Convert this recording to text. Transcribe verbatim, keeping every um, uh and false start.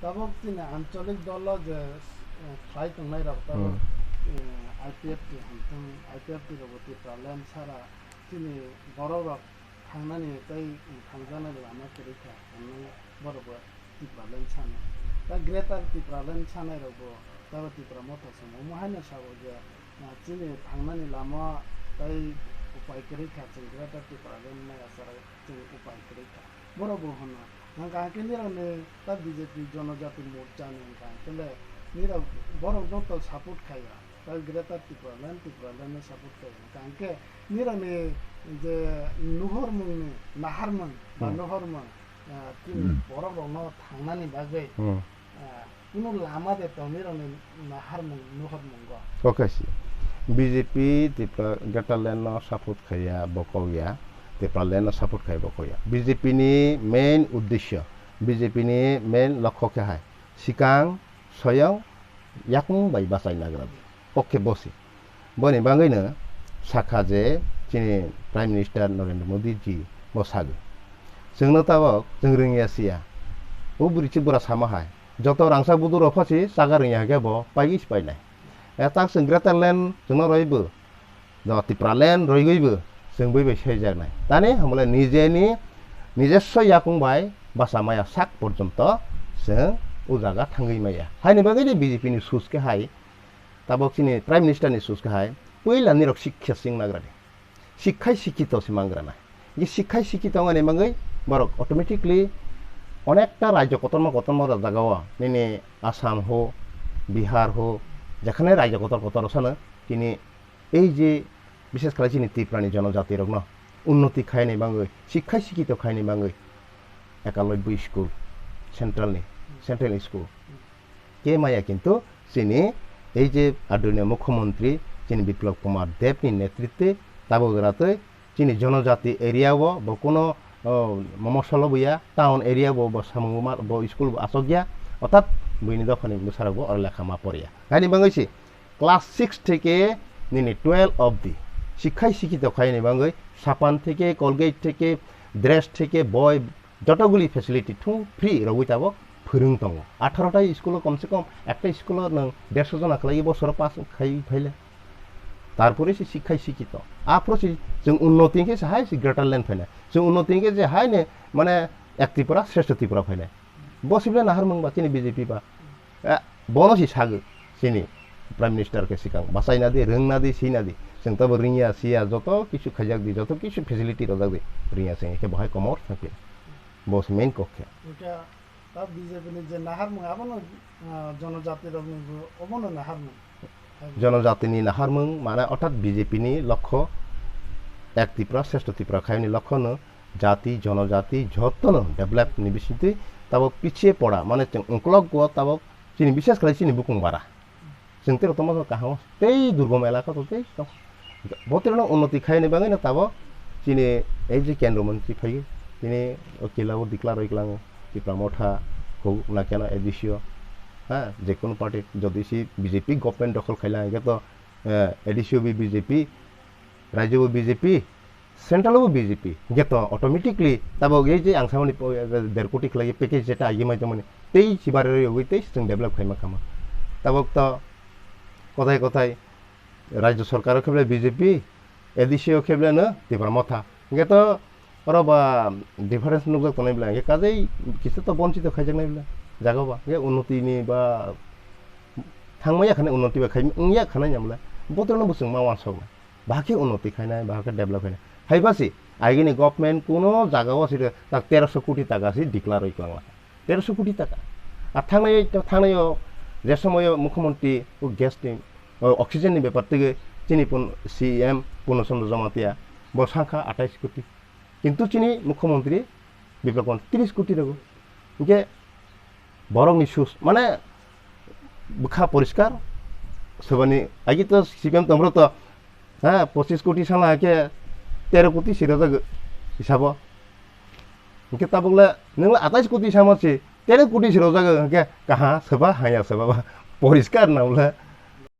Tabok chini ancholik dolo je, eh, khlai tongnai rok tabok, Hmm. eh, I P F T hamtwng, I P F T rok bo Tipraland sara chini borok rok thangnani tei thangjaknai lama kwrwi kha hwnwi borok bo Tipraland sanai. Ta Greater Tipraland sanai rok bo tabok Tipra Motha se omo haino sabo je, ah, chini thangnani lama tei upai kwrwi kha chwng Greater Tipraland maya chara chwng upai kwrwi kha. Borok bo hwno, hwnkha hwnkhe nirokni ta B J P Jonojati Morcha ni hwnkha hwnkhe le nirok borok joto support khaiya, ta Greater Tipraland, Tipraland no support khaiya. Hwnkha hwnkhe nirokni je nuhormungni naharmung ba Hmm. nuhormung, ah, chini Hmm. borok rokno thangnani bagwi, Hmm. ah, Kuno lama de tongwi rokni naharmung, nuhormungo. Okay, si. B J P Tipra Greater Land no support khaiya bo kok ya, Tipra Land no support khaiya bo kok ya. B J P ni main uddesyo, B J P ni main lokho khe hai, sikang soyong yakung bai bachai nagra di. Kok khe bo si. Boni bagwino sakha je chini Prime Minister Narendra Modi ji bo sagwi. Chwngno tabok chwng rwngya siya. O bwrwi chibura sama hai. Joto rangchak budu rok pha si chaga rwngya hwnkhe bo paigwi si painai. E tak chwng Greater Land chwngno roibo. Do Tipra Land roigwibo chwng bui bai saijaknai. Tani hamle nijeni, nijoswo yakung bai basa maya sak porjonto chwng o jaga thangwi maya. Haini bagwi je B J P ni sus khe hai. Tabok chini Prime Minister ni sus khe hai, puila nirok sikha sing nagra di. Sikhai sikito se mangra na. Ye sikhai sikito wngani bagwi borok automatically onekta rajyo kotorma kotorma rok jaga o, nini Assam ho, Bihar ho, jekhane rajyo kotor kotor sano chini ei je bishes khlai chini Tripura ni jonojati rokno unnoti khaini bagwi, sikhai sikito khaini bagwi ekalobboi school, central ni, central school. Khe maya kintu chini ei je adoniya mukhyamantri chini Biplab Kumar Deb ni netritwe tabok jora twi chini jonojati area o bo kuno, o, momo solo buya, town area bo, bo samung ma, bo school bo achok ya, orthat buini dopha ni bwsarok bo oro lekha ma porya. Haini bagwi si class six theke nini twelve obdi sikhai sikito khaini bagwi sapan theke, Colgate theke, dress theke, boi, Jotoguli facility thung free rogwi tabok phwrwng tongo. Atharo ta school o kom se kom ekta school o nwng derso jona khlai bosoro pass khai phaile. Tarpore se sikhai sikito. Aphro se chwng unnoti khe se hai se Greater Land phainai. Chwng unnoti khe se hai ne mane ek Tripura, shreshto Tripura phainai. Bo sibole naharmung ba chini B J P ba. Eh, bono si sagwi chini Prime Minister khe sikang bachai nadi, rwng nadi, si nadi. Chwng tabo rwngya, siya, joto kisu khaijak di, joto kisu facility rojak di, rwngya chwng khe bo hai komor thangphi. Bo se main kok khe. Hwnkhe ta B J P ni je naharmung abono, ah, jonojati rokni bo obono naharmung. Jonojati ni naharmung mane orthat B J P ni lokho ek Tripura, shreshto Tripura khaini lokho no jati, jonojati jotono develop ni bisingtwi tabok pichiye pora, mane chwng ungkulok go tabok chini bishes khlai chini bukung bara. Chwng tei rok tongma kaham tei durgom elaka to tei tong. Bo tei rokno unnoti khaini bagwi no tabok chini ei je kendro mantri phaiwi chini o kila o declare oi klango Tipra Motha huk na keno A D C o, ha, je kono party jodi si B J P government dokhol khaila hwnkhe to, eh, A D C o B J P, rajyo bo B J P, Central o bo B J P, hwnkhe to automatically tabok ei je ang samani po-, der koti khlai package jeta agi mai tongmani, tei si bare rogwi tei chwng develop khaima khama. Tabok to kothai kothai rajyo sarkar o kheble B J P, A D C o kheble no Tipra Motha. Hwnkhe to oro ba difference nukjak tongnai bwle, hwnkhe kajai kisa to bonchito khaijaknai bwle jaga ba, hwnkhe unnoti ni ba thangmaya khani unnoti ba khai wngya khani ya bwle, botorno bo chwng ma wansoknai. Bahai khe unnoti khainai, bahai khe develop khainai. Haiba se, agini government kuno jaga o se tak teroso koti taka se declare oi kwlang lakha. Teroso koti taka. Ar thangnai, thangnai o je somoyo mukhyamantri o gas ni, o oxygen ni bepar tege chini pun C M Purno Chandra Jamatia bo sangkha atais koti. Kintu chini mukhyamantri Biplab Kumar tris koti rogo. Hingke borokni sus, mane bwkha poriskar, sobani agi to C P M tongphuru to, ha, pochis koti sala khe tero koti sirojak hisabo. Hingke tabukle nungla atais koti sama se tero koti sirojak hingke kaha soba haya soba ba poriskar na ule